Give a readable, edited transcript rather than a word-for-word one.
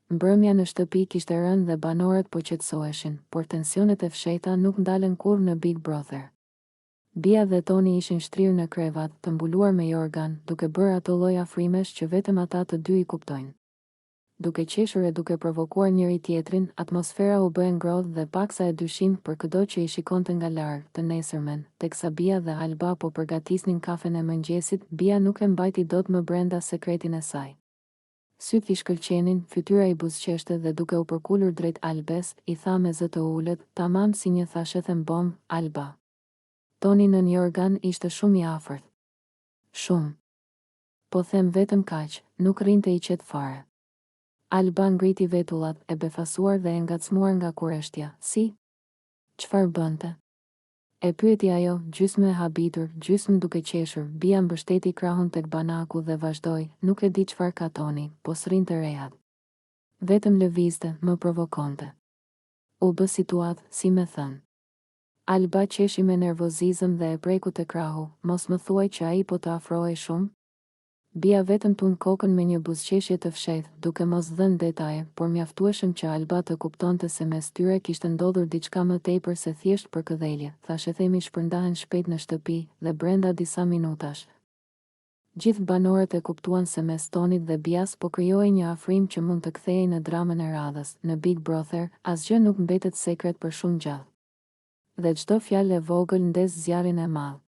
Mbrëmja në shtëpi kishte rënë dhe banorët po qetësoheshin, por tensionet e fshehta nuk ndalen kurrë në Big Brother. Bia dhe Toni ishin shtrirë në krevat, të mbuluar me jorgan, duke bërë ato lloj afrimesh që vetëm ata të dy i kuptojnë. Duke qeshur e duke provokuar njëri-tjetrin, atmosfera u bë e ngrohtë dhe paksa e dyshimtë për këdo që i shikonte nga larg. Të nesërmen, teksa Bia dhe Alba po përgatisnin kafen e mëngjesit, Bia nuk e mbajti dot më brenda sekretin e saj. Sytë i shkëlqenin, fytyra i buzëqeshte dhe duke u përkulur drejt Albes, i tha me zë të ulët, tamam si një thashethem bombë, Alba. Toni nën jorgan ishte shumë i afërt. Shumë. Po them vetëm kaq, nuk rrinte i qetë fare. Alba ngriti vetullat, e befasuar dhe e ngacmuar nga kureshtja, Si? Çfarë bënte? E pyeti ajo, gjysmë e habitur, gjysmë duke qeshur, Bia mbështeti krahun tek banaku dhe vazhdoi, Nuk e di çfarë ka Toni, po s'rrinte rehat. Vetëm lëvizte, më provokonte. U bë situatë, si me thënë. Alba qeshi me nervozizëm dhe e preku te krahu, Mos më thuaj që ai po të afrohej shumë? Bia vetëm tund kokën me një buzëqeshje të fshehtë, duke mos dhënë detaje, por mjaftueshëm që Alba të kuptonte se mes tyre kishte ndodhur diçka më tepër se thjesht përkëdhelje. Thashethemi shpërndahen shpejt në shtëpi, dhe brenda disa minutash, gjithë banorët e kuptuan se mes Tonit dhe Bias po krijohej një afrim që mund të kthehej në dramën e radhës. Në Big Brother, asgjë nuk mbetet sekret për shumë gjatë. Dhe çdo fjalë e vogël ndez zjarrin e madh.